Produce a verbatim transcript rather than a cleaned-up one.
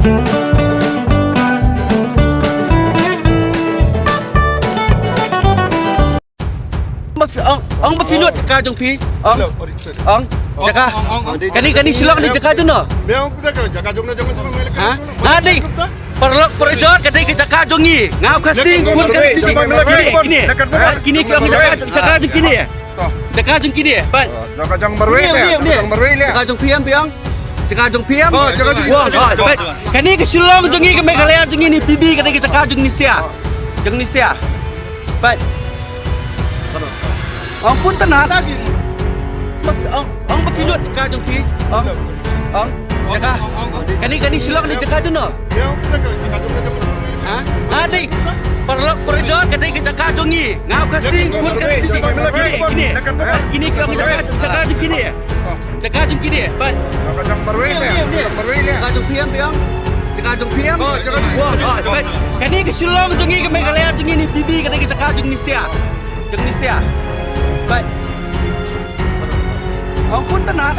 Ong ba phi, ong, ong ba phi lut jaka jong phi. Ong, ong, jaka. Kane, kane Shillong ne jaka jong no. Ha? Ha, dei. Paralok parajor, ka dei ka jaka jong ngi. Nga u Khasi, nga u Khasi. Kine, kine. Kine ki ong jaka, jaka jong kine. Jaka jong kine. Bad. Jaka jong marwei. Kine, kine, kine. Jaka jong marwei le. Jaka jong phi em, phi ong. Jaka jong phi em. Oh, jaka jong. Wah, wah, bad. Kane ka Shillong jong ngi, ka Meghalaya jong ngi, ne P B, ka dei ka jaka jong ngi sia. Jong ngi sia. Bad. Ong pun tana. Ong, ong ba phi lut jaka jong phi. Ong, ong, jaka. Kane, kane Shillong ne jaka jong no. Ha? Ha, dei. Paralok parajor, ka dei ka jaka jong ngi. Nga u Khasi, nga u Khasi. Kine, kine. Kine ki ong jaka, jaka jong kine. Jaka jong kine, bad. Jaka jong marwei le. Jaka jong phi em, phi ong. Jaka jong phi em. Oh, jaka jong. Wah, wah, bad. Kane ka Shillong jong ngi, ka Meghalaya jong ngi, ne P B, ka dei ka jaka jong ngi sia. Jong ngi sia. Bad. Ong pun tana.